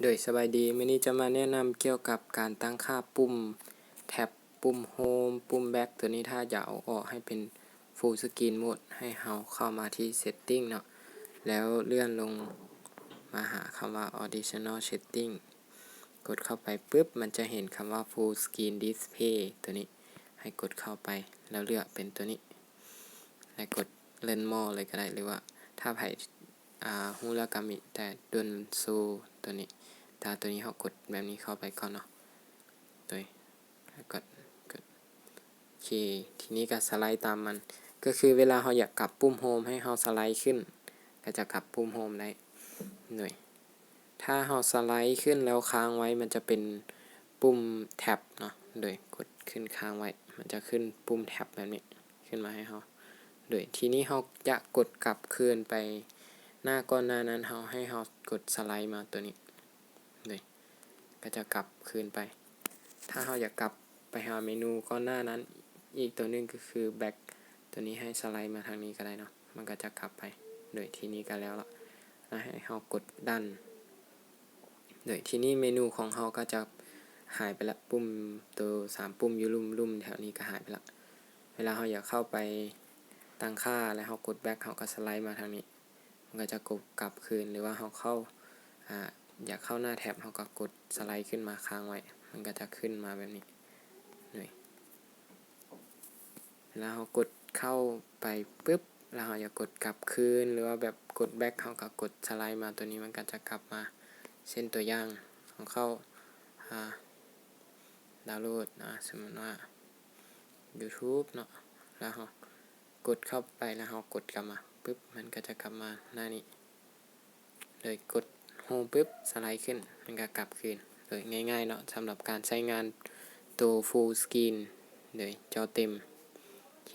ໂດຍ ສະບາຍດີ, ມື້ນີ້ຈະມາແນະນຳກ່ຽວກັບການຕັ້ງຄ່າປຸ່ມແທັບ, ປຸ່ມໂຮມ, ປຸ່ມແບັກ ຕົວນີ້ ຖ້າຢາກເອົາອອກໃຫ້ເປັນຟູລສະກຣີນໂໝດ ໃຫ້ເຮົາເຂົ້າມາທີ່ເຊັດຕິ້ງເນາະ ແລ້ວເລື່ອນລົງມາຫາຄຳວ່າ Additional Setting ກົດເຂົ້າໄປປຶບ ມັນຈະເຫັນຄຳວ່າ Full Screen Display ຕົວນີ້ ໃຫ້ກົດເຂົ້າໄປ ແລ້ວເລືອກເປັນຕົວນີ້ ແລ້ວກົດ Learn More ເລີຍກໍໄດ້ ຫຼືວ່າຖ້າໃຜ ອ່າ ຮູ້ແລ້ວກໍມີແຕ່ Don't Show ຕົວນີ້ ແຕ່ຕົວນີ້ເຮົາກົດແບບນີ້ເຂົ້າໄປກ່ອນເນາະ ໂດຍ ແລ້ວກໍກົດ ໂອເຄ ທີນີ້ກໍສະໄລຕາມມັນ ກໍຄືເວລາເຮົາຢາກກັບປຸ່ມໂຮມ ໃຫ້ເຮົາສະໄລຂຶ້ນ ກໍຈະກັບປຸ່ມໂຮມໄດ້ ໂດຍ ຖ້າເຮົາສະໄລຂຶ້ນແລ້ວຄ້າງໄວ້ ມັນຈະເປັນປຸ່ມແທັບເນາະ ໂດຍກົດຂຶ້ນຄ້າງໄວ້ ມັນຈະຂຶ້ນປຸ່ມແທັບແບບນີ້ຂຶ້ນມາໃຫ້ເຮົາ ໂດຍ ທີນີ້ເຮົາຈະກົດກັບຄືນໄປໜ້າ ກ່ອນໜ້ານັ້ນເຮົາ ໃຫ້ເຮົາກົດສະໄລມາຕົວນີ້ ໂດຍ ກໍຈະກັບຄືນໄປ ຖ້າເຮົາຢາກກັບໄປຫາເມນູກ່ອນໜ້ານັ້ນ ອີກຕົວໜຶ່ງກໍຄື Back ຕົວນີ້ໃຫ້ສະໄລມາທາງນີ້ກໍໄດ້ເນາະ ມັນກໍຈະກັບໄປ ໂດຍ ທີນີ້ກໍແລ້ວລະ ແລ້ວໃຫ້ເຮົາກົດ Done ໂດຍ ທີນີ້ເມນູຂອງເຮົາກໍຈະຫາຍໄປລະ ປຸ່ມໂຕສາມປຸ່ມຢູ່ລຸ່ມໆແຖວນີ້ກໍຫາຍໄປລະ ເວລາເຮົາຢາກເຂົ້າໄປຕັ້ງຄ່າ ແລ້ວເຮົາກົດ Back ເຮົາກໍສະໄລມາທາງນີ້ ມັນກໍຈະກົດກັບຄືນ ຫຼືວ່າເຮົາເຂົ້າ ອາ ຢາກເຂົ້າໜ້າແທັບ ເຮົາກໍກົດສະໄລຂຶ້ນມາຄ້າງໄວ້ ມັນກໍຈະຂຶ້ນມາແບບນີ້ເລີຍ ເວລາເຮົາກົດເຂົ້າໄປປຶບ ແລ້ວເຮົາຢາກກົດກັບຄືນ ຫຼືວ່າແບບກົດ Back ເຮົາກໍກົດສະໄລມາຕົວນີ້ ມັນກໍຈະກັບມາ ເຊັ່ນຕົວຢ່າງ ເຮົາເຂົ້າ ອາ ດາວໂຫຼດນະ ສົມມຸດວ່າ YouTube ເນາະ ແລ້ວເຮົາ ກົດເຂົ້າໄປ ແລ້ວເຮົາກົດກັບມາປຶບ ມັນກໍຈະກັບມາໜ້ານີ້ ໂດຍກົດໂຮມປຶບ ສະໄລຂຶ້ນ ມັນກໍກັບຄືນ ໂດຍງ່າຍໆເນາະ ສຳລັບການໃຊ້ງານໂຕ Full Screen ໂດຍຈໍເຕັມ ໂອເຄ